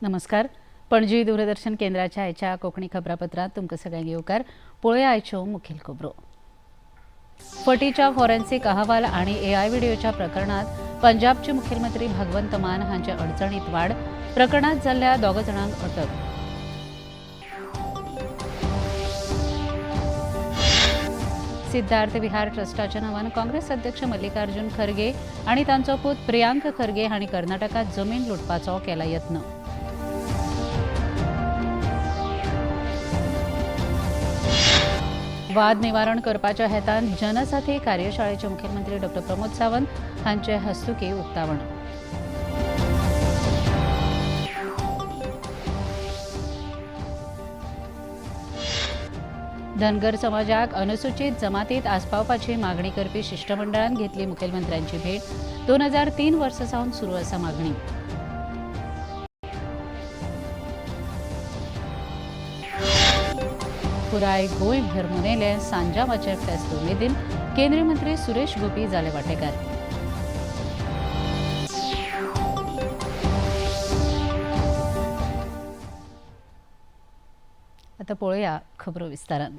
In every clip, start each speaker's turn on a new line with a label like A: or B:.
A: नमस्कार. पणजी दूरदर्शन केंद्राच्या आयच्या कोंकणी खबरापत्रांत तुमकां सगळ्यांक येवकार. पळोवया आयच्यो मुखेल खबरो. फटीच्या फॉरेन्सिक अहवाल आणि एआय व्हिडिओच्या प्रकरणात पंजाबचे मुखेलमंत्री भगवंत मान हांच्या अडचणीत वाड. प्रकरणात जाल्ल्या दोग जाणांक अटक. सिद्धार्थ विहार ट्रस्टाच्या नावान काँग्रेस अध्यक्ष मल्लिकार्जुन खरगे आणि तांचो पूत प्रियांक खरगे हांणी कर्नाटकात जमीन लुटपाचो केला यत्न. वाद निवारण करपाच्या हेतान जनसाथी कार्यशाळेचे मुखेलमंत्री डॉ प्रमोद सावंत हांचे हस्तुकी उक्तावण. धनगर समाजाक अनुसूचित जमातीत आस्पावपाची मागणी करपी शिष्टमंडळान घेतली मुखेलमंत्र्यांची भेट. 2003 वर्सा सावन सुरू आसा मागणी. पुराय गोंयभर मनयलें सांजावाचें फेस्त उमेदीन. केंद्रीय मंत्री सुरेश गोपी जाले वांटेकार. आता पळोवया खबरो विस्तारान.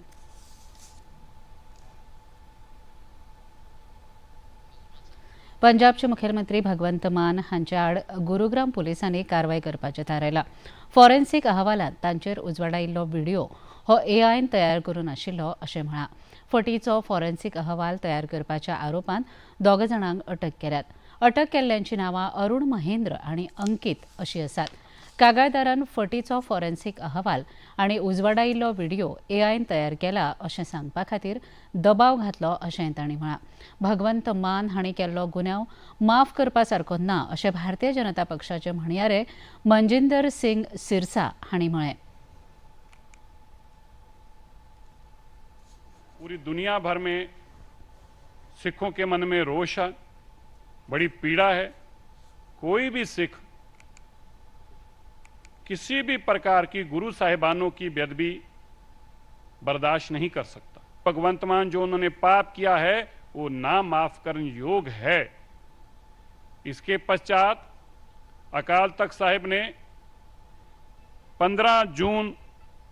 A: पंजाबचे मुखेलमंत्री भगवंत मान हांच्या आड गुरुग्राम पुलिसांनी कारवाय करपाचें थारायलां. फॉरेन्सिक अहवालांत तांचेर उजवाडायिल्लो व्हिडिओ हो एआयन तयार करून आशिल्लो अशें म्हळां. फटीचो फॉरेन्सिक अहवाल तयार करपाच्या आरोपान दोग जाणांक अटक केल्यात. अटक केल्ल्यांची नांवां अरुण महेंद्र आनी अंकित अशी आसात. कागाळदारान फटीचो फॉरेन्सिक अहवाल आनी उजवाडायिल्लो व्हिडिओ एआयन तयार केला अशें सांगपा खातीर दबाव घातलो अशें तांणी म्हळां. भगवंत मान हांणी केल्लो गुन्यांव माफ करपा सारको ना अशें भारतीय जनता पक्षाचे म्हणयारे मनजिंदर सिंग सिरसा हांणी म्हळें.
B: पूरी दुनिया भर में सिखों के मन में रोष है, बड़ी पीड़ा है। कोई भी सिख किसी भी प्रकार की गुरु साहिबानों की बेअदबी बर्दाश्त नहीं कर सकता। भगवंत मान जो उन्होंने पाप किया है वो ना माफ करने योग है। इसके पश्चात अकाल तख्त साहिब ने 15 जून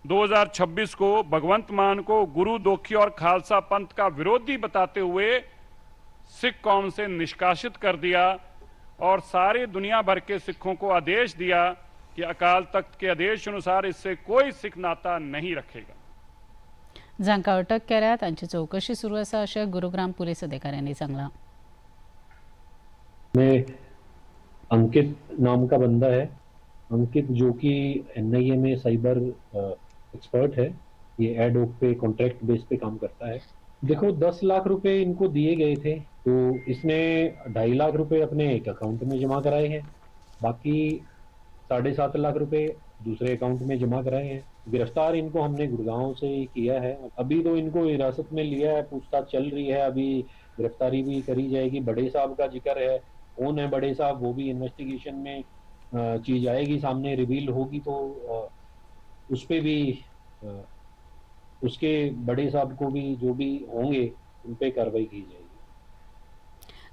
B: 2026 को भगवंत मान को गुरु दोखी और खालसा पंथ का विरोधी बताते हुए सिख कौम से निष्कासित कर दिया और सारे दुनिया भर के सिखों को आदेश दिया कि अकाल तख्त के आदेश अनुसार इससे कोई सिख नाता नहीं रखेगा।
A: जांकां अटक केल्या तांची चवकशी सुरू आसा अशें गुरुग्राम पुलीस अधिकाऱ्यांनी सांगलां.
C: में अंकित नाम का बंदा है, अंकित जो कि एनआईए में साइबर एक्सपर्ट है। ये एड हॉक पे कॉन्ट्रैक्ट बेस पे काम करता है। देखो, 10 लाख रुपए इनको दिए गए थे तो इसने 2.5 लाख रुपए अपने एक अकाउंट में जमा कराए हैं, बाकी 7.5 लाख रुपए दूसरे अकाउंट में जमा कराए हैं। गिरफ्तार इनको हमने गुड़गांव से ही किया है। अभी तो इनको हिरासत में लिया है, पूछताछ चल रही है, अभी गिरफ्तारी भी करी जाएगी। बड़े साहब का जिक्र है, कौन है बड़े साहब वो भी इन्वेस्टिगेशन में चीज आएगी सामने, रिवील होगी तो उस पे भी उसके बड़े साहब को भी जो भी होंगे उन पे कार्रवाई की जाएगी।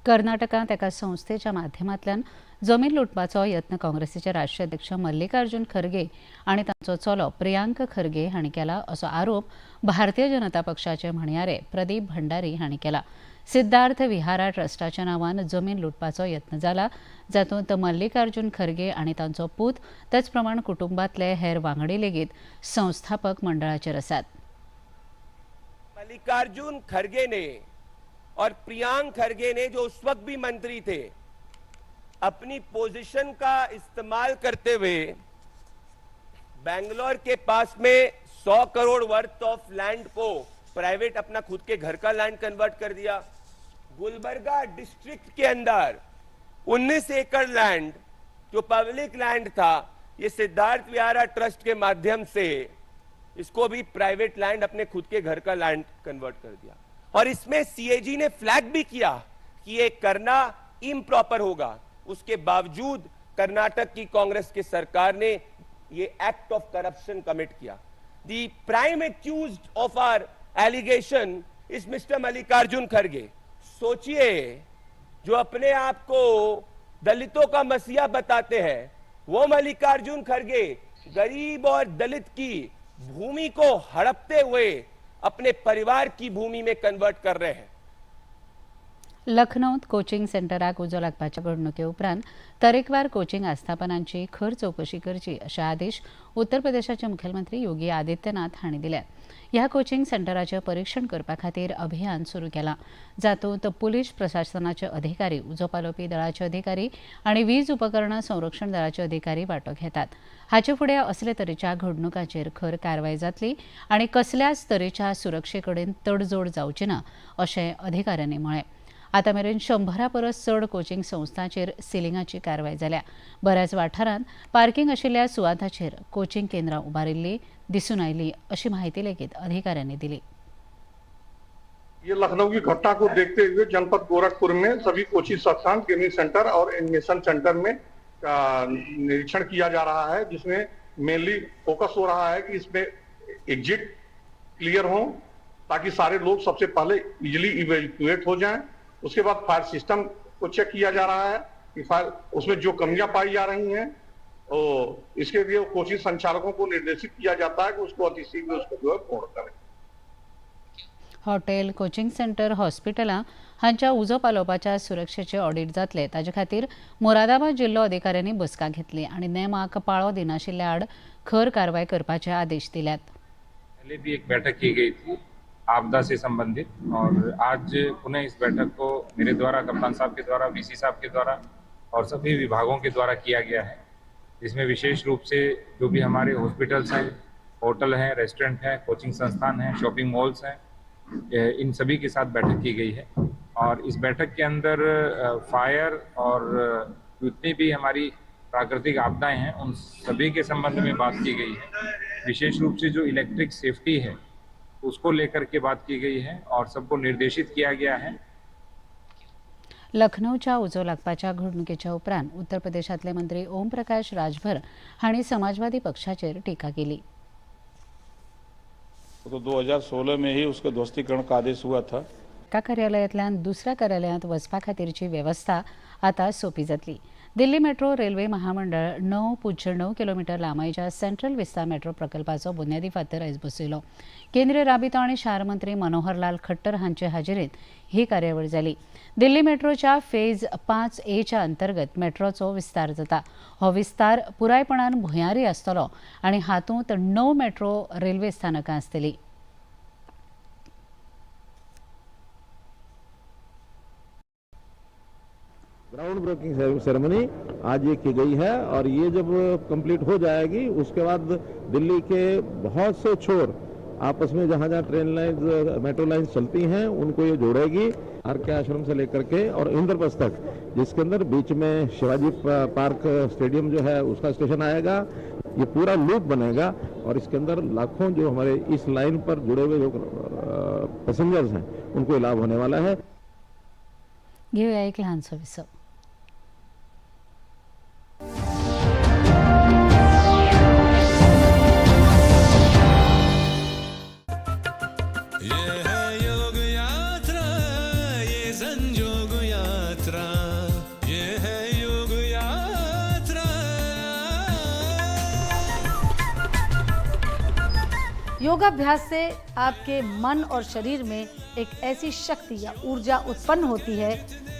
A: कर्नाटकांत एका संस्थेच्या माध्यमांतल्यान जमीन लुटपाचो यत्न काँग्रेसीचे राष्ट्रीय अध्यक्ष मल्लिकार्जुन खरगे आनी तांचो चलो प्रियांक खरगे हांणी केला असो आरोप भारतीय जनता पक्षाचे म्हणयारे प्रदीप भंडारी हांणी केला. सिद्धार्थ विहारा ट्रस्टाच्या नांवान जमीन लुटपाचो यत्न जाला, जातूंत मल्लिकार्जुन खरगे आनी तांचो पूत तेच प्रमाण कुटुंबांतले हेर वांगडी लेगीत संस्थापक मंडळाचेर आसात.
D: मल्लिकार्जुन खड़गे ने और प्रियांक खड़गे ने, जो उस वक्त भी मंत्री थे, अपनी पोजीशन का इस्तेमाल करते हुए बैंगलोर के पास में 100 करोड़ वर्थ ऑफ लैंड को प्राइवेट अपना खुद के घर का लैंड कन्वर्ट कर दिया। गुलबर्गा डिस्ट्रिक्ट के अंदर 19 एकड़ लैंड जो पब्लिक लैंड था, ये सिद्धार्थ विहारा ट्रस्ट के माध्यम से इसको भी प्राइवेट लैंड अपने खुद के घर का लैंड कन्वर्ट कर दिया। और इसमें सीएजी ने फ्लैग भी किया कि ये करना इम्प्रॉपर होगा। उसके बावजूद कर्नाटक की कांग्रेस की सरकार ने ये एक्ट ऑफ करप्शन कमिट किया। The prime accused of our allegation is Mister Mallikarjun Kharge. सोचिए, जो अपने आप को दलितों का मसीहा बताते हैं, वो मल्लिकार्जुन खड़गे गरीब और दलित की भूमि को हड़पते हुए अपने परिवार की भूमि में कन्वर्ट कर रहे हैं।
A: लखनौत कोचिंग सेंटराक उजो लागपाच्या घडणुके उपरांत तरेकवार कोचिंग आस्थापनांची खर चवकशी करची अशे आदेश उत्तर प्रदेशाचे मुखेलमंत्री योगी आदित्यनाथ हांणी दिल्यात। ह्या कोचिंग सेंटराचें परिक्षण करपा खातीर अभियान सुरू केलां, जातूंत पुलीस प्रशासनाचे अधिकारी, उजो पालोवपी दळाचे अधिकारी आनी वीज उपकरणां संरक्षण दळाचे अधिकारी वांटो घेतात। हाचे फुडें असले तरेच्या घडणुकांचेर खर कारवाय जातली आनी कसल्याच तरेच्या सुरक्षे कडेन तडजोड जावची ना अशें अधिकाऱ्यांनी म्हळें। आतां मेरेन 100 परस चड कोचिंग संस्थांचेर सिलिंगाची कारवाय जाल्या। बऱ्याच वाठारांत पार्किंग आशिल्ल्या सुवातांचेर कोचिंग केंद्रां उबारिल्ली दिसून आयली अशी माहिती लेगीत अधिकाऱ्यांनी दिली।
E: ये लखनऊ की घटना को देखते हुए जनपद गोरखपुर में सभी कोचिंग संस्थान, गेमिंग सेंटर और एनिमेशन सेंटर में निरीक्षण किया जा रहा है, जिसमें मेनली फोकस हो रहा है कि इसमें एग्जिट क्लियर हो ताकि सारे लोग सबसे पहले इजिली इवेक्यूएट हो जाएं। उसके बाद फायर सिस्टम को चेक किया जा रहा है कि फायर उसमें जो कमियां पाई जा रही हैं और इसके लिए कोचिंग संचालकों को निर्देशित किया जाता है कि उसको अतिशीघ्र उसको जो है पूर्ण करें।
A: हॉटेल, कोचिंग सेंटर, हॉस्पिटलां हांच्या उजो पालोवपाच्या सुरक्षेचे ऑडिट जातले। ताजे खातीर मुरादाबाद जिल्लो अधिकाऱ्यांनी बसका घेतली आनी नेमाक पाळो दिनाशिल्ल्या आड खर कारवाय करपाचे आदेश दिल्यात।
F: पहले भी एक बैठक की गई थी आपदा से संबंधित और आज पुनः इस बैठक को मेरे द्वारा, कप्तान साहब के द्वारा, वीसी साहब के द्वारा और सभी विभागों के द्वारा किया गया है, जिसमें विशेष रूप से जो भी हमारे हॉस्पिटल्स हैं, होटल हैं, रेस्टोरेंट हैं, कोचिंग संस्थान हैं, शॉपिंग मॉल्स हैं, इन सभी के साथ बैठक की गई है। और इस बैठक के अंदर फायर और जितनी भी हमारी प्राकृतिक आपदाएं हैं उन सभी के संबंध में बात की गई है। विशेष रूप से जो इलेक्ट्रिक सेफ्टी है उसको लेकर के बात की गई है और सबको निर्देशित किया गया है।
A: लखनौच्या उजो लागपाच्या घडणुकेच्या उपरांत उत्तर प्रदेशांतले मंत्री ओम प्रकाश राजभर हांणी समाजवादी पक्षाचेर टीका केली।
G: तो 2016 में ही उसका ध्वस्तीकरण का आदेश हुआ था।
A: एका कार्यालयांतल्यान दुसऱ्या कार्यालयांत वचपा खातीरची वेवस्था आतां सोंपी जातली। दिल्ली मेट्रो रेल्वे महामंडळ 9.9 किलोमीटर लांबायेच्या सेंट्रल विस्ता मेट्रो प्रकल्पाचो बुन्यादी फातर आयज बसयलो। केंद्रीय राबितो आनी शार मंत्री मनोहरलाल खट्टर हांचे हाजेरींत ही कार्यावळ जाली। दिल्ली मेट्रोच्या फेज 5A च्या अंतर्गत मेट्रोचो विस्तार जाता। हो विस्तार पुरायपणान भुंयारी आसतलो आनी हातूंत 9 मेट्रो रेल्वे स्थानकां आसतलीं।
H: ग्राउंड ब्रेकिंग सेरेमनी आज ये की गई है और ये जब कंप्लीट हो जाएगी उसके बाद दिल्ली के बहुत से छोर आपस में जहां जहां ट्रेन लाइन्स, मेट्रो लाइन्स चलती हैं उनको ये जोड़ेगी। Are के आश्रम से लेकर के और इंद्रप्रस्थ तक, जिसके अंदर बीच में शिवाजी पार्क स्टेडियम जो है उसका स्टेशन आएगा, ये पूरा लूप बनेगा और इसके अंदर लाखों जो हमारे इस लाइन पर जुड़े हुए जो पैसेंजर्स हैं उनको लाभ होने वाला है।
A: घेऊया एक लहानसं विसव।
I: ये है योग यात्रा, ये संजोग यात्रा, ये है योग यात्रा।
J: योगाभ्यास से आपके मन और शरीर में एक ऐसी शक्ति या ऊर्जा उत्पन्न होती है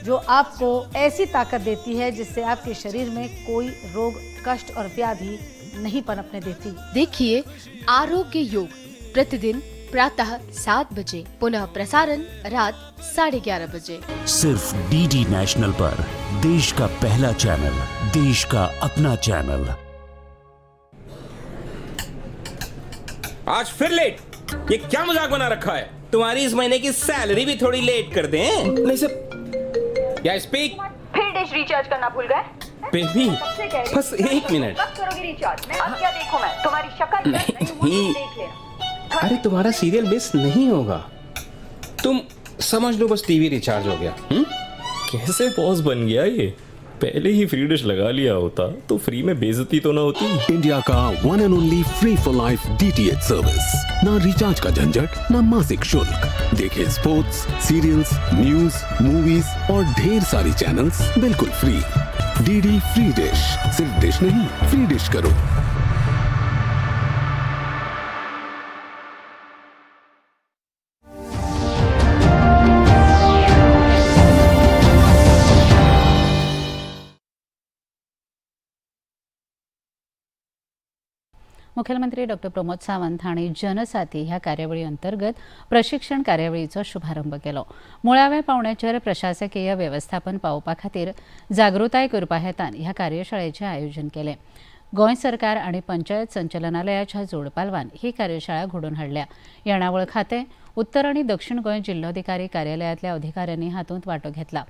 J: जो आपको ऐसी ताकत देती है जिससे आपके शरीर में कोई रोग, कष्ट और व्याधि नहीं पनपने देती।
K: देखिए आरोग्य योग प्रतिदिन प्रातः 7 बजे, पुनः प्रसारण रात 11:30 बजे,
L: सिर्फ डीडी नेशनल पर। देश का पहला चैनल, देश का अपना चैनल।
D: आज फिर लेट, ये क्या मजाक बना रखा है? तुम्हारी इस महीने की सैलरी भी थोड़ी लेट कर दें। नहीं सर, या स्पीक।
M: फिर डिश रिचार्ज करना भूल गए?
D: बेबी बस एक मिनट।
M: कब करोगी रिचार्ज? अब क्या देखूं मैं तुम्हारी शक्ल?
D: नहीं,
M: देख लेना।
D: अरे तुम्हारा सीरियल मिस नहीं होगा, तुम समझ लो बस टीवी रिचार्ज हो गया।
I: कैसे बॉस बन गया ये?
N: पहले ही फ्री डिश लगा लिया होता तो फ्री में बेइज्जती तो ना होती।
O: इंडिया का one and only free for life DTH service. ना रिचार्ज का झंझट, ना मासिक शुल्क। देखे स्पोर्ट्स, सीरियल्स, न्यूज, मूवीज और ढेर सारी चैनल्स बिल्कुल फ्री। डीडी फ्री डिश, सिर्फ डिश नहीं, फ्री डिश करो।
A: मुख्यमंत्री डॉक्टर प्रमोद सावंत हांणी जनसाथी ह्या कार्यावळी अंतर्गत प्रशिक्षण कार्यावळीचो शुभारंभ केलो। मुळाव्या पावंड्याचेर प्रशासकीय वेवस्थापन पावोवपा खातीर जागृताय करपा हेतान ह्या कार्यशाळेचें आयोजन केलें। गोंय सरकार आनी पंचायत संचलनालयाच्या जोडपालवान ही कार्यशाळा घडोवन हाडल्या। येणावळ खातें, उत्तर आनी दक्षिण गोंय जिल्लोधिकारी कार्यालयांतल्या अधिकाऱ्यांनी हातूंत वांटो घेतला।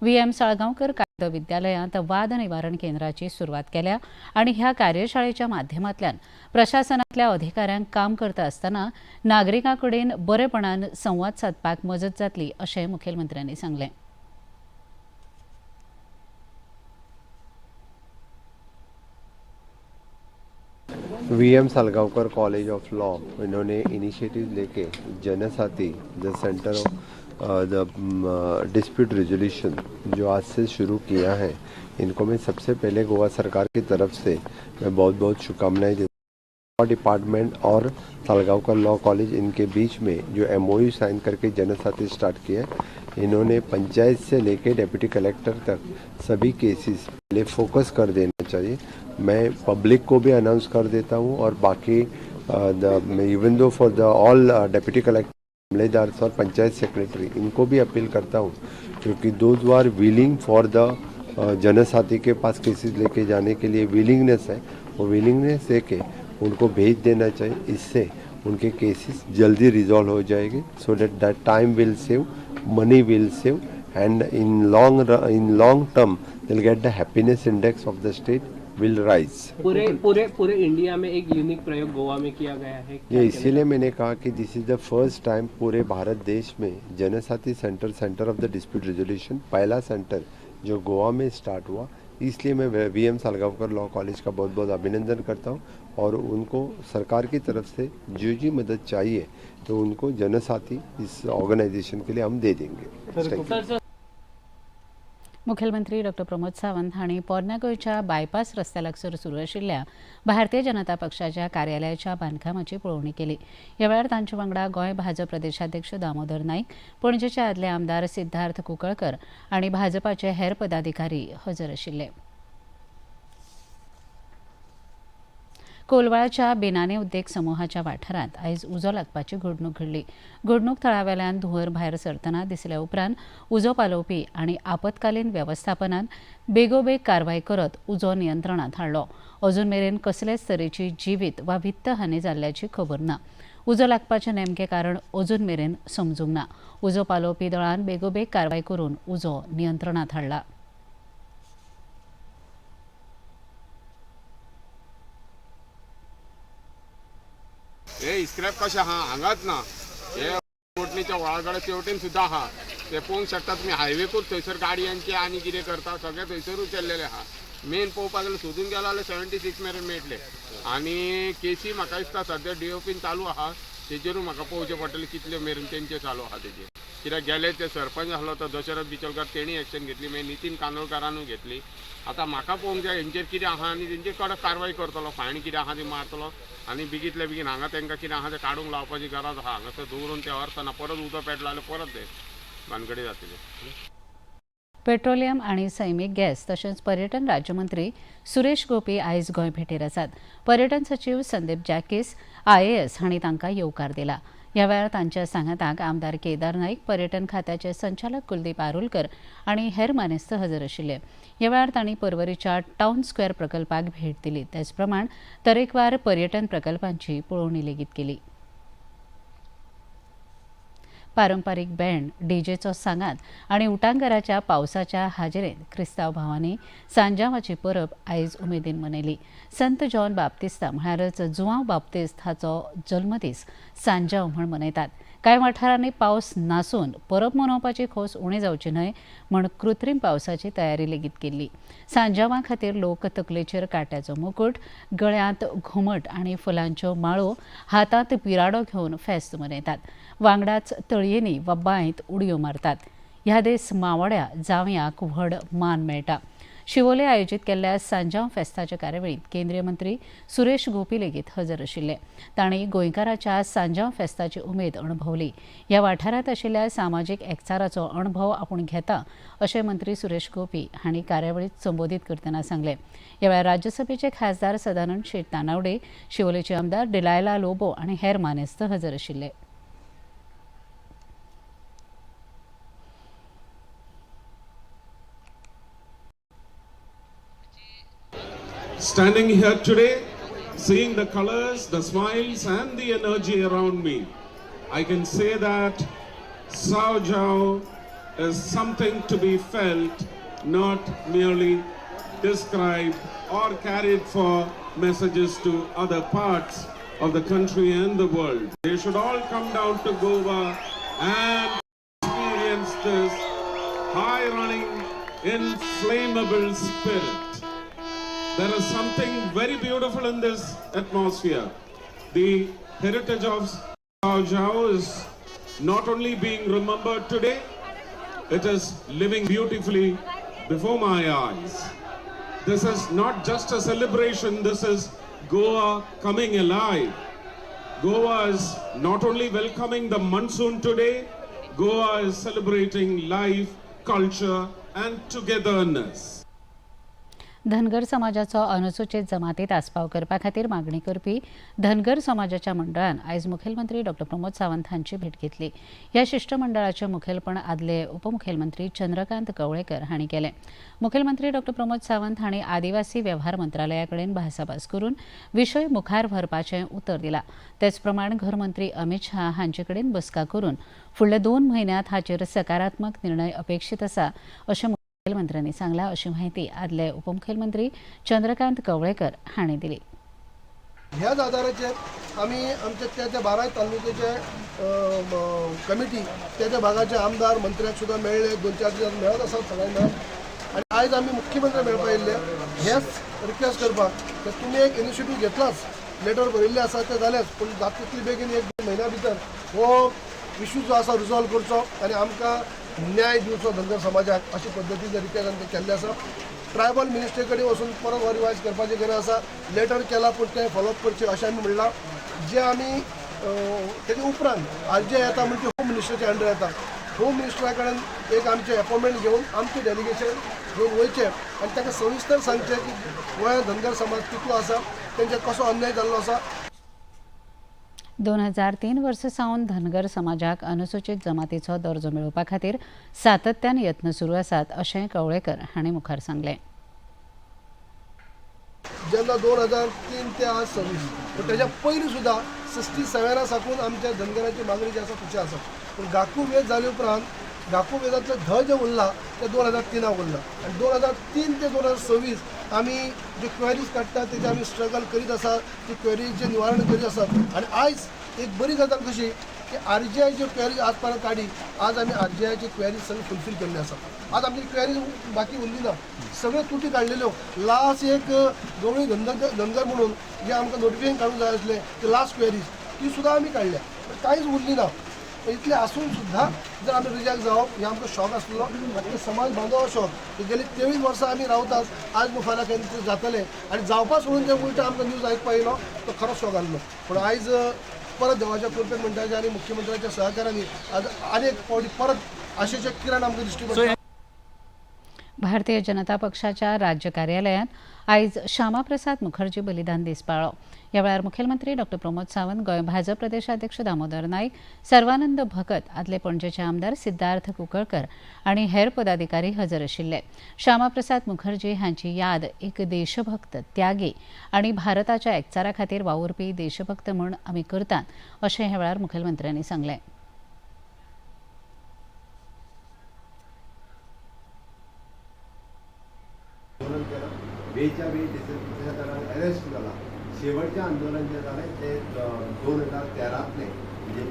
A: व्ही.एम. साळगांवकर कायदो विद्यालयांत वाद निवारण केंद्राची सुरवात केल्या आनी ह्या कार्यशाळेच्या माध्यमांतल्यान प्रशासनांतल्या अधिकाऱ्यांक काम करता आसतना नागरिकां कडेन बरेपणान संवाद सादपाक मजत जातली अशें मुखेलमंत्र्यांनी सांगलें।
P: VM Salgaocar college of law, इन्होंने इनिशिएटिव लेके Jansathi the centre of the dispute resolution जो आज से शुरू किया है, इनको मैं सबसे पहले गोवा सरकार की तरफ से मैं बहुत बहुत शुभकामनाएं देता हूँ। लॉ डिपार्टमेंट और सालगांवकर लॉ कॉलेज इनके बीच में जो एमओयू साइन करके जनसाथी स्टार्ट किया है, इन्होंने पंचायत से लेके डेप्यूटी कलेक्टर तक सभी केसेस पहले फोकस कर देना चाहिए। मैं पब्लिक को भी अनाउंस कर देता हूँ और बाकी even though for the all deputy collector, मामलेदार और पंचायत सेक्रेटरी, इनको भी अपील करता हूँ, क्योंकि those are willing for the Jansathi K pass cases लेके जाने के लिए विलिंगनेस है, वो विलिंगनेस लेके उनको भेज देना चाहिए। इससे उनके केसेस जल्दी रिजॉल्व हो जाएंगे, so that that time will save, money will save and in long term they will get the happiness index of the state will rise.
Q: पूरे पूरे पूरे इंडिया में एक यूनिक प्रयोग गोवा में किया गया है।
P: ये इसीलिए मैंने कहा कि this is the first time पूरे भारत देश में Jansathi centre, centre of the dispute resolution, पहला सेंटर जो गोवा में स्टार्ट हुआ। इसलिए मैं वीएम सालगांवकर लॉ कॉलेज का बहुत बहुत अभिनंदन करता हूँ और उनको सरकार की तरफ से जो जी मदद चाहिए तो उनको जनसाथी इस ऑर्गेनाइजेशन के लिए हम दे देंगे।
A: मुखेलमंत्री डॉक्टर प्रमोद सावंत हांणी पोरण्या गोंयच्या बायपास रस्त्या लागसर सुरू आशिल्ल्या भारतीय जनता पक्षाच्या कार्यालयाच्या बांदकामाची पळोवणी केली। ह्या वेळार तांचे वांगडा गोंय भाजप प्रदेशाध्यक्ष दामोदर नाईक, पणजेचे आदले आमदार सिद्धार्थ कुंकळकर आनी भाजपाचे हेर पदाधिकारी हजर आशिल्ले। कोलवाळच्या बेनाने उद्देग समूहाच्या वाठारांत आयज उजो लागपाची घडणूक घडली। घडणूक थळावेल्यान धुंवर भायर सरतना दिसल्या उपरांत उजो पालोवपी आनी आपत्कालीन वेवस्थापनान बेगोबेग कारवाय करत उजो नियंत्रणांत हाडलो। अजून मेरेन कसलेच तरेची जिवीत वा वित्तहानी जाल्ल्याची खबर ना। उजो लागपाचें नेमकें कारण अजून मेरेन समजूंक ना। उजो पालोवपी दळान बेगोबेग कारवाय करून उजो नियंत्रणांत हाडला।
R: हे स्क्रॅप कशें आहा हांगाच ना, हे कोटणीच्या व्हाळा तेवटेन सुद्दां आहा, ते पळोवंक शकता तुमी। हायवेकूच थंयसर गाडयांचे आनी कितें करता सगळें थंयसरूच केल्लेलें आहा। मेन पळोवपाक गेल्यार सोदून गेलो जाल्यार 76 मेरेन मेळटले आनी केसी म्हाका दिसता सद्या डीओपीन चालू आहा, तेजेरूय म्हाका पळोवचें पडटलें कितले मेरेन तेंचे चालू आहा तेजेर। कित्याक गेले ते सरपंच आसलो तो दशरथ बिचोलकर तेणी एक्शन घेतली, मागीर नितीन कांदोळकारानूय घेतली। आतां म्हाका पळोवंक जाय हेंचेर कितें आहा आनी तेंचेर कडक कारवाय करतलो, फायन कितें आहा ती मारतलो आनी बेगींतल्या बेगीन हांगा तांकां कितें आहा तें काडूंक लावपाची गरज आहा। हांगासर दवरून तें अर्थ ना, परत उदक पेटलो जाल्यार परत ते भानगडी जातले।
A: पेट्रोलियम आनी सैमीक गॅस तशेंच पर्यटन राज्यमंत्री सुरेश गोपी आयज गोंय भेटेर आसात। पर्यटन सचीव संदीप जॅकीस आयएएस हांणी तांकां येवकार दिला। ह्या वेळार तांच्या सांगाताक आमदार केदार नाईक, पर्यटन खात्याचे संचालक कुलदीप आरोलकर आनी हेर मानेस्त हजर आशिल्ले। ह्या वेळार तांणी पर्वरीच्या टावन स्क्वेअर प्रकल्पाक भेट दिली। तेच प्रमाण तरेकवार पर्यटन प्रकल्पांची पळोवणी लेगीत केली। पारंपारीक बँड, डीजेचो सांगात आनी उटांगराच्या पावसाच्या हाजेरेंत क्रिस्तांव भावांनी सांजावाची परब आयज उमेदीन मनयली। संत जॉन बाप्तिस्ता म्हळ्यारच जुआंव बाप्तिस्त हाचो जल्मदीस सांजाव म्हूण मनयतात। कांय वाठारांनी पावस नासून परब मनोवपाची खोस उणी जावची न्हय म्हूण कृत्रीम पावसाची तयारी लेगीत केल्ली. सांजावां खातीर लोक तकलेचेर काट्याचो मुकूट, गळ्यांत घुमट आनी फुलांच्यो माळो, हातांत पिराडो घेवन फेस्त मनयतात. वांगडाच तळयेंनी वा बांयत उडयो मारतात. ह्या दीस मावोड्या जावयांक व्हड मान मेळटा. शिवोले आयोजीत केल्ल्या सांजाव फेस्ताच्या कार्यावळींत केंद्रीय मंत्री सुरेश गोपी लेगीत हजर आशिल्ले. तांणी गोंयकाराच्या सांजाव फेस्ताची उमेद अणभवली. ह्या वाठारांत आशिल्ल्या सामाजीक एकचाराचो अणभव आपूण घेता अशें मंत्री सुरेश गोपी हांणी कार्यावळींत संबोधीत करतना सांगलें. ह्या वेळार राज्यसभेचे खासदार सदानंद शेट तानावडे, शिवोलेचे आमदार डिलायला लोबो आनी हेर मानेस्त हजर आशिल्ले.
S: Standing here today, seeing the colors, the smiles and the energy around me, I can say that Sao Joao is something to be felt, not merely described or carried for messages to other parts of the country and the world. They should all come down to Goa and experience this high-running, inflammable spirit. There is something very beautiful in this atmosphere. The heritage of Sao Joao is not only being remembered today, it is living beautifully before my eyes. This is not just a celebration, this is Goa coming alive. Goa is not only welcoming the monsoon today, Goa is celebrating life, culture and togetherness.
A: Dhangar समाजाचो अनुसूचित जमातीत आस्पाव करपा खातीर मागणी करपी धनगर समाजाच्या मंडळान आयज मुखेलमंत्री डॉ प्रमोद सावंत हांची भेट घेतली. ह्या शिश्टमंडळाचें मुखेलपण आदले उपमुखेलमंत्री चंद्रकांत कवळेकर हांणी केलें. मुखेलमंत्री डॉ प्रमोद सावंत हांणी आदिवासी वेव्हार मंत्रालया कडेन भासाभास करून विशय मुखार व्हरपाचें उतर दिलां. तेच प्रमाण घरमंत्री अमित शाह हांचे कडेन बसका करून फुडल्या 2 म्हयन्यांत हाचेर सकारात्मक निर्णय अपेक्षीत आसा अशें मुखेलमंत्र्यांनी सांगला अशी माहिती आदले उपमुखेलमंत्री चंद्रकांत कवळेकर हांणी दिली.
T: ह्याच आधाराचेर आमी आमच्या त्या त्या 12 तालुक्याचे कमिटी त्या त्या भागाचे आमदार मंत्र्याक सुद्दां मेळ्ळे, 2-4 दीस मेळत आसात सगळ्यांक मेळत. आनी आयज आमी मुख्यमंत्री मेळपा येयल्ले हेच रिक्वेस्ट करपाक की तुमी एक इनिशिएटीव घेतलाच, लेटर बरयल्लें आसा तें जालेंच, पूण जाता तितले बेगीन 1-2 म्हयन्या भितर हो इशू जो आसा रिजॉल्व करचो आनी आमकां न्याय दिवचो धनगर समाजाक अशे पद्दतीन रिक्वेस्ट आमकां केल्लें आसा. ट्रायबल मिनिस्ट्री कडेन वचून परत हो रिवायज करपाची गरज आसा. लेटर केला पूण तें फॉलोअप करचें अशें आमी म्हणलां. जे आमी तेजे उपरांत आज जे येता म्हणजे होम मिनिस्टराच्या अंडर येता, होम मिनिस्टरा कडेन एक आमचें एपॉयंटमेंट घेवन आमचें डेलिगेशन घेवन वयचें आनी ताका सविस्तर सांगचें की गोंयांत धनगर समाज कितलो आसा, तेंचेर कसो अन्याय जाल्लो आसा.
A: 2003 वर्सा सावन धनगर समाजाक अनुसूचित जमातीचो दर्जो मेळोवपा खातीर सातत्यान यत्न सुरू आसात अशें कवळेकर हांणी मुखार सांगलें.
T: जेन्ना 2003 ते आज 26, पूण तेज्या पयलीं सुद्दां 67 साकून आमच्या धनगराची मागणी जी आसा तशी आसा. पूण गाकू वेद जाले उपरांत गाकू वेदांतलें ध जें उरलां तें 2003 उरलां आनी 2003 ते 2026 आमी ज्यो क्वेरीज काडटा तेजे आमी स्ट्रगल करीत आसा, ती क्वेरीजचें निवारण करीत आसात. आनी आयज एक बरी गजाल कशी की आर जी आय ज्यो क्वेरीज आज पर्यंत काडी, आज आमी आर जी आयची क्वेरीज सगळी फुलफील केल्ली आसा. आज आमची क्वेरीज बाकी उरली ना, सगळ्यो तुटी काडलेल्यो. लास्ट एक गवळी धनगर म्हणून जे आमकां नोटिफिकेशन काडूंक जाय आसलें ती लास्ट क्वेरीज ती सुद्दां आमी काडल्या, पण कांयच उरली ना. इतलें आसून सुद्दां जर आमी रिजेक्ट जावप हें आमकां शॉक आसलो आनी समाज बांदवा शॉक. गेली 23 वर्सां आमी रावतात, आज मुखार केन्ना जातलें आनी जावपा सोडून जें उलटा आमकां न्यूज आयकपा येयलो तो खरोच शॉक आसलो. पूण आयज परत देवाच्या कृपेन म्हणटा आनी मुख्यमंत्र्याच्या सहकार्यान आज आनी एक फावटी परत आशेचें किरण आमकां दिश्टी पडटा.
A: भारतीय जनता पक्षाच्या राज्य कार्यालयांत आयज श्यामाप्रसाद मुखर्जी बलिदान दीस पाळ्ळो. ह्या वेळार मुखेलमंत्री डॉ प्रमोद सावंत, गोंय भाजप प्रदेशाध्यक्ष दामोदर नाईक, सर्वानंद भगत, आदले पणजेचे आमदार सिद्धार्थ कुंकळकर आनी हेर पदाधिकारी हजर आशिल्ले. श्यामाप्रसाद मुखर्जी हांची याद एक देशभक्त, त्यागी आनी भारताच्या एकचारा खातीर वावुरपी देशभक्त म्हूण आमी करतात अशें ह्या वेळार मुखेलमंत्र्यांनी सांगलें.
P: वेळच्या वेळी त्याचा अरेस्ट जाला. शेवटचें आंदोलन जें जालें तें 2013तलें, म्हणजे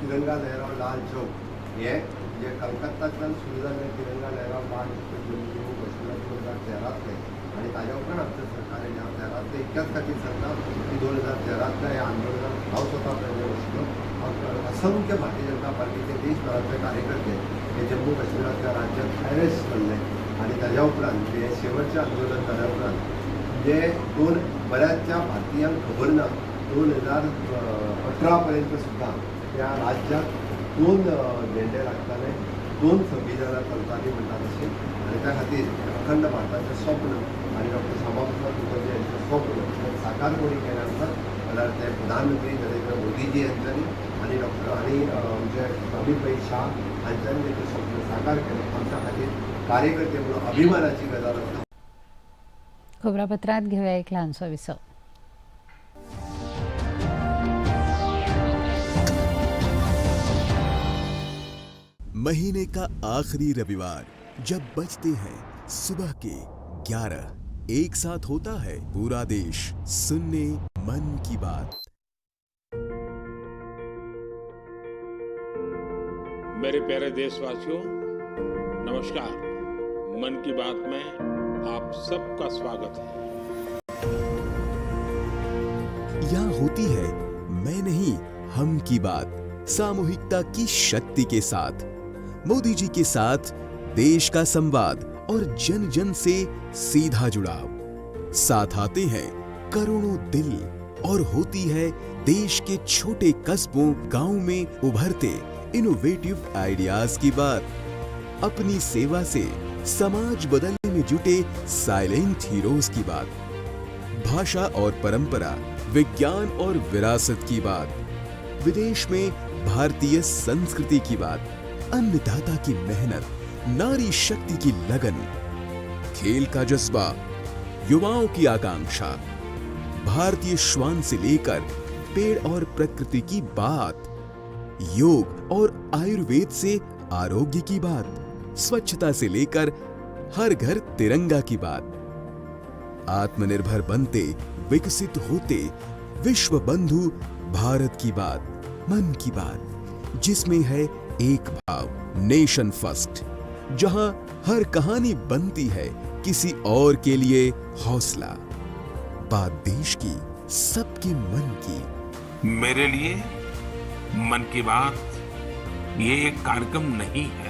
P: तिरंगा लहराव लाल चौक हें जे कलकत्तांतल्यान सुरू जाल्लें तिरंगा लहराव लाल चौक जम्मू काश्मीरात 2013तलें आनी ताज्या उपरांत आमचें सरकार येयलें. हांव 13तलें इतल्याच खातीर सांगता की 2013तल्या ह्या आंदोलनात हांव स्वता प्रेजेंट आशिल्लो. असंख्य भारतीय जनता पार्टीचे देशभरांतले कार्यकर्ते हे जम्मू काश्मीरांतल्या राज्यात अरेस्ट जाल्ले आनी ताज्या उपरांत हें शेवटचें आंदोलन जाल्या उपरांत म्हणजे दोन बऱ्याचशा भारतीयांक खबर ना, 2018 पर्यंत सुद्दां त्या राज्यात 2 झेंडे लागताले, 2 संविधानां चलतालीं म्हणटा तशें. आनी त्या खातीर अखंड भारताचें स्वप्न आनी डॉक्टर श्यामाप्रसाद मुखर्जी यांचें स्वप्न हें साकार कोणी केलें आसत जाल्यार ते प्रधानमंत्री नरेंद्र मोदीजी यांच्यांनी आनी डॉक्टर आनी आमचे अमित भाई शाह हांच्यांनी तें स्वप्न साकार केलें. आमच्या खातीर कार्यकर्ते म्हणून अभिमानाची गजाल आसा.
A: खबरापत्रांत घेवया एक ल्हानसो विसव.
O: महीने का आखिरी रविवार जब बजते हैं सुबह के 11, एक साथ होता है पूरा देश सुनने मन की बात.
G: मेरे प्यारे देशवासियों, नमस्कार. मन की बात में आप सबका स्वागत है.
O: यहाँ होती है मैं नहीं हम की बात, सामूहिकता की शक्ति के साथ. मोदी जी के साथ देश का संवाद और जन जन से सीधा जुड़ाव. साथ आते हैं करोड़ों दिल और होती है देश के छोटे कस्बों गांव में उभरते इनोवेटिव आइडियाज की बात. अपनी सेवा से समाज बदलने में जुटे साइलेंट हीरोज की बात. भाषा और परंपरा, विज्ञान और विरासत की बात, विदेश में भारतीय संस्कृति की बात, अन्नदाता की मेहनत, नारी शक्ति की लगन, खेल का जज्बा, युवाओं की आकांक्षा, भारतीय श्वान से लेकर पेड़ और प्रकृति की बात, योग और आयुर्वेद से आरोग्य की बात, स्वच्छता से लेकर हर घर तिरंगा की बात, आत्मनिर्भर बनते विकसित होते विश्व बंधु भारत की बात, मन की बात, जिसमें है एक भाव नेशन फर्स्ट, जहां हर कहानी बनती है किसी और के लिए हौसला. बात देश की, सबके मन की.
G: मेरे लिए मन की बात ये एक कार्यक्रम नहीं है,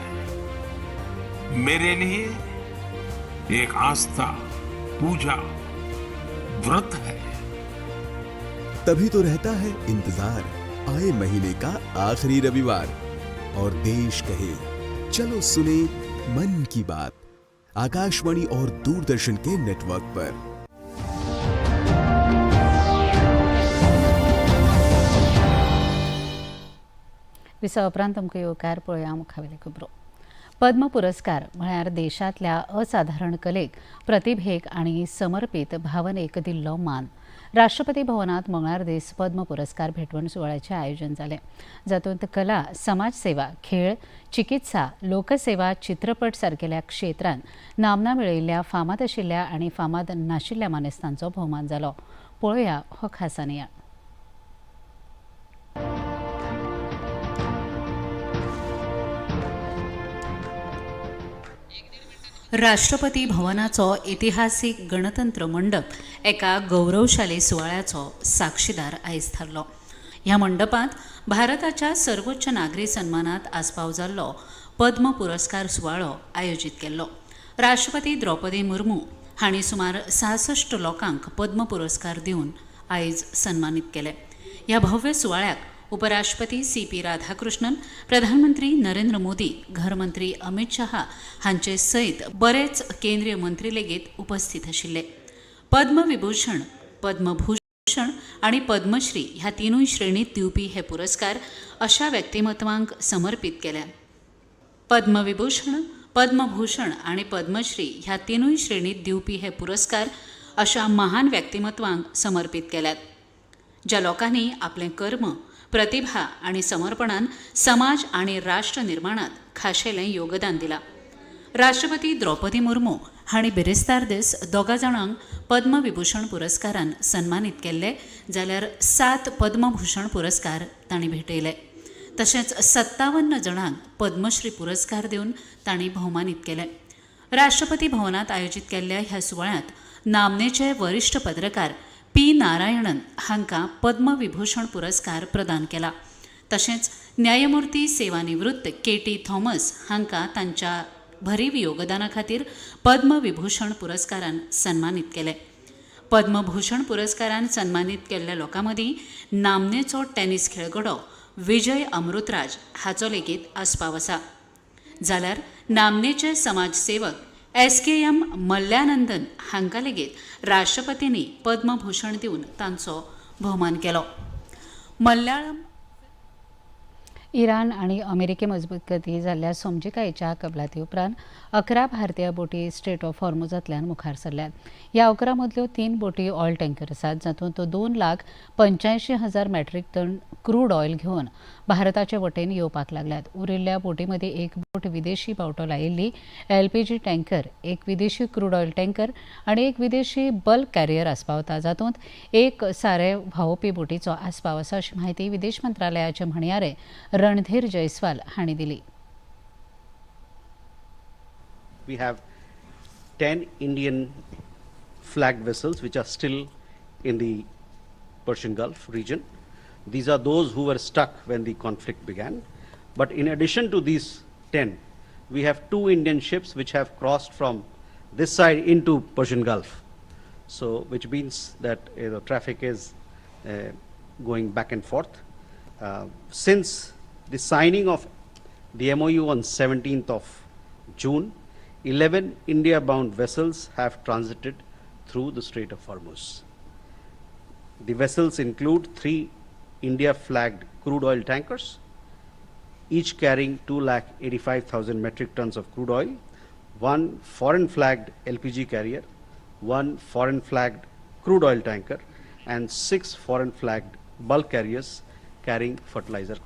G: मेरे लिए एक आस्था, पूजा, व्रत है.
O: तभी तो रहता है इंतजार आए महीने का आखिरी रविवार और देश कहे चलो सुने मन की बात, आकाशवाणी और दूरदर्शन के नेटवर्क पर.
A: विसवा उपरांत तुमकां येवकार. पळोवया मुखावेले खबरो. पद्म पुरस्कार म्हळ्यार देशांतल्या असाधारण कलेक, प्रतिभेक आनी समर्पीत भावनेक दिल्लो मान. राष्ट्रपती भवनात मंगळार दीस पद्म पुरस्कार भेटवण सुवाळ्याचें आयोजन जालें, जातूंत कला, समाजसेवा, खेळ, चिकित्सा, लोकसेवा, चित्रपट सारकेल्या क्षेत्रांत नामना मेळयिल्ल्या फामाद आशिल्ल्या आनी फामाद नाशिल्ल्या मानेस्तांचो भोवमान जालो. पळोवया हो खासा नियाळ. राष्ट्रपती भवनाचो इतिहासीक गणतंत्र मंडप एका गौरवशाली सुवाळ्याचो साक्षीदार आयज थारलो. ह्या मंडपांत भारताच्या सर्वोच्च नागरी सन्मानात आस्पाव जाल्लो पद्म पुरस्कार सुवाळो आयोजीत केल्लो. राष्ट्रपती द्रौपदी मुर्मू हांणी सुमार 66 लोकांक पद्म पुरस्कार दिवन आयज सन्मानीत केले. ह्या भव्य सुवाळ्याक उपराष्ट्रपती सी.पी. राधाकृष्णन, प्रधानमंत्री नरेंद्र मोदी, घरमंत्री अमित शहा हांचे सयत बरेच केंद्रीय मंत्री लेगीत उपस्थित आशिल्ले. पद्मविभूषण, पद्मभूषण आनी पद्मश्री ह्या तिनूय श्रेणीत दिवपी हे पुरस्कार अशा व्यक्तिमत्वांक समर्पीत केल्यात. पद्मविभूषण, पद्मभूषण आनी पद्मश्री ह्या तिनूय श्रेणीत दिवपी हे पुरस्कार अशा महान व्यक्तिमत्वांक समर्पीत केल्यात, ज्या लोकांनी आपलें कर्म, प्रतिभा आनी समर्पणान समाज आनी राष्ट्र निर्माणात खाशेलें योगदान दिलां. राष्ट्रपती द्रौपदी मुर्मू हांणी बिरेस्तार दीस दोगा जाणांक पद्मविभूषण पुरस्कारान सन्मानीत केल्ले, जाल्यार 7 पद्मभूषण पुरस्कार तांणी भेटयले. तशेंच 57 जाणांक पद्मश्री पुरस्कार दिवन तांणी भोवमानीत केले. राष्ट्रपती भवनात आयोजीत केल्ल्या ह्या सुवाळ्यांत नामनेचे वरिश्ठ पत्रकार पी नारायणन हांकां पद्मविभूषण पुरस्कार प्रदान केला. तशेंच न्यायमूर्ती सेवानिवृत्त के टी थॉमस हांकां तांच्या भरीव योगदाना खातीर पद्मविभूषण पुरस्कारान सन्मानीत केले. पद्मभूषण पुरस्कारान सन्मानीत केल्ल्या लोकां मदीं नामनेचो टेनिस खेळगडो विजय अमृतराज हाचो लेगीत आस्पाव आसा. जाल्यार नामनेचे समाजसेवक एस.के.एम. मल्ल्यानंदन हांकां लेगीत राष्ट्रपतींनी पद्मभूषण दिवन तांचो भोवमान केलो. मल्याळम इराण आणि अमेरिके मजगतीं जाल्ल्या समजिकायेच्या कबलाती उपरांत 11 भारतीय बोटी स्ट्रेट ऑफ हॉर्मुजांतल्यान मुखार सरल्यात. ह्या 11 मदल्यो 3 बोटी ऑयल टँकर आसात, जातूंत 2,85,000 मेट्रीक टन क्रूड ऑयल घेवन भारताचे वटेन येवपाक लागल्यात. उरिल्ल्या बोटी मदीं एक बोट विदेशी बावटो लायिल्ली एलपीजी टँकर, एक विदेशी क्रूड ऑयल टँकर आनी एक विदेशी बल्क कॅरियर आस्पावता, जातूंत एक सारे व्हांवोवपी बोटीचो आस्पाव आसा, अशी म्हायती विदेश मंत्रालयाचे म्हणयारे रणधीर जयस्वाल हांणी दिली.
U: We have 10 Indian flagged vessels which are still in the Persian Gulf region. These are those who were stuck when the conflict began. But in addition to these 10, we have 2 Indian ships which have crossed from this side into Persian Gulf. So, which means that the traffic is going back and forth. Since the signing of the MOU on 17th of June, 11 India-bound vessels have transited through the Strait of Hormuz. The vessels include 3 India-flagged crude oil tankers, each carrying 2,85,000 metric tons of crude oil, 1 foreign-flagged LPG carrier, 1 foreign-flagged crude oil tanker, and 6 foreign-flagged bulk carriers carrying fertilizer.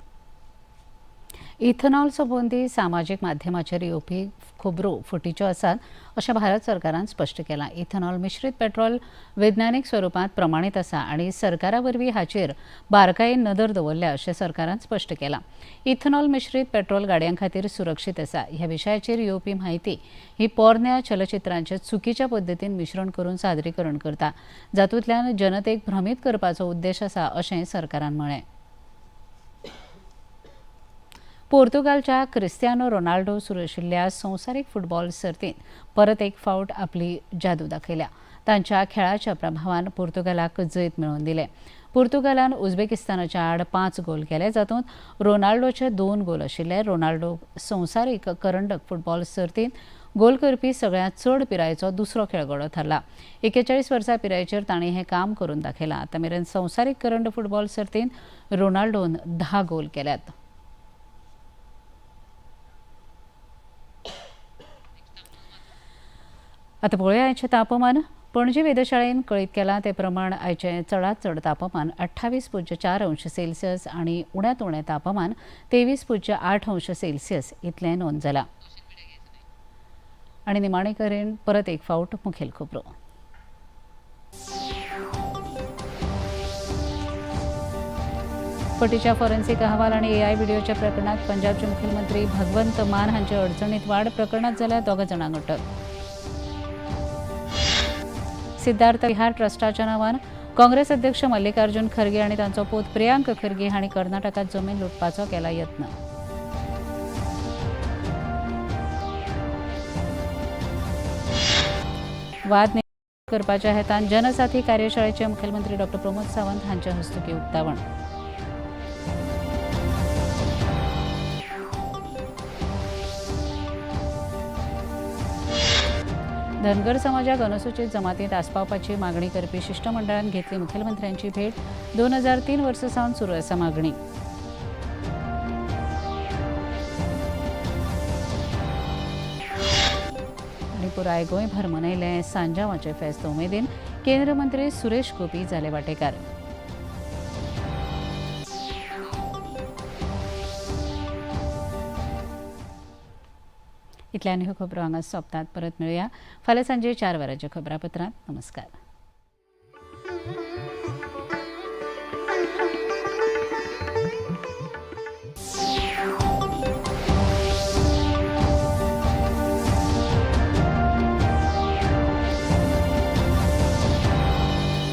A: Ethanol संबंदी सामाजीक माध्यमाचेर येवपी खबरो फटीच्यो आसात अशें भारत सरकारान स्पश्ट केलां. Ethanol मिश्रीत पेट्रोल वैज्ञानीक स्वरुपांत प्रमाणीत आसा आनी सरकारा वरवीं हाचेर बारकायेन नदर दवरल्या अशें सरकारान स्पश्ट केलां. इथेनॉल मिश्रीत पेट्रोल गाडयां खातीर सुरक्षीत आसा. ह्या विशयाचेर येवपी म्हायती ही पोरण्या चलचित्रांचें चुकीच्या पद्दतीन मिश्रण करून सादरीकरण करता, जातूंतल्यान जनतेक भ्रमीत करपाचो उद्देश आसा अशें सरकारान म्हळें. पोर्तुगालच्या क्रिस्तियानो रोनाल्डो सुरू आशिल्ल्या संवसारीक फुटबॉल सर्तींत परत एक फावट आपली जादू दाखयल्या. तांच्या खेळाच्या प्रभावान पोर्तुगालाक जैत मेळोवन दिलें. पोर्तुगालान उझबेकिस्तानाच्या आड 5 गोल केले, जातूंत रोनाल्डोचे 2 गोल आशिल्ले. रोनाल्डो संवसारीक करंडक फुटबॉल सर्तींत गोल करपी सगळ्यांत चड पिरायेचो दुसरो खेळगडो थारला. 41 वर्सां पिरायेचेर ताणें हें काम करून दाखयलां. आतां मेरेन संवसारीक करंड फुटबॉल सर्तींत रोनाल्डोन 10 गोल केल्यात. आतां पळोवया आयचें तापमान. पणजी वेधशाळेन कळीत केलां ते प्रमाण आयचें चडांत चड तापमान 28.4 अंश सेल्सियस आनी उण्यांत उणें तापमान 23.8 अंश सेल्सियस इतलें नोंद जालां. आनी निमाणे कडेन परत एक फावट मुखेल खबरो. फटीच्या फॉरेन्सिक अहवाल आनी एआय व्हिडिओच्या प्रकरणात पंजाबचे मुखेलमंत्री भगवंत मान हांचे अडचणीत वाड. प्रकरणात जाल्यार 2 जाणांक अटक. सिद्धार्थ विहार ट्रस्टाच्या नांवान काँग्रेस अध्यक्ष मल्लिकार्जुन खरगे आनी तांचो पूत प्रियांक खरगे हांणी कर्नाटकात जमीन लुटपाचो केला यत्न. वाद करपाच्या हेतान जनसाथी कार्यशाळेचे मुखेलमंत्री डॉ प्रमोद सावंत हांचे हस्तुकीं उक्तावण. धनगर समाजाक अनुसूचित जमातींत आस्पावपाची मागणी करपी शिश्टमंडळान घेतली मुखेलमंत्र्यांची भेट. 2003 वर्सा सावन सुरू आसा मागणी. आनी पुराय गोंयभर मनयलें सांजावाचें फेस्त. उमेदीन केंद्र मंत्री सुरेश गोपी जाले वाटेकार. इतल्यान ह्यो खबरो हांगा सोंपतात. परत मेळुया फाल्यां सांजे 4 वरांच्या खबरापत्रांत. नमस्कार.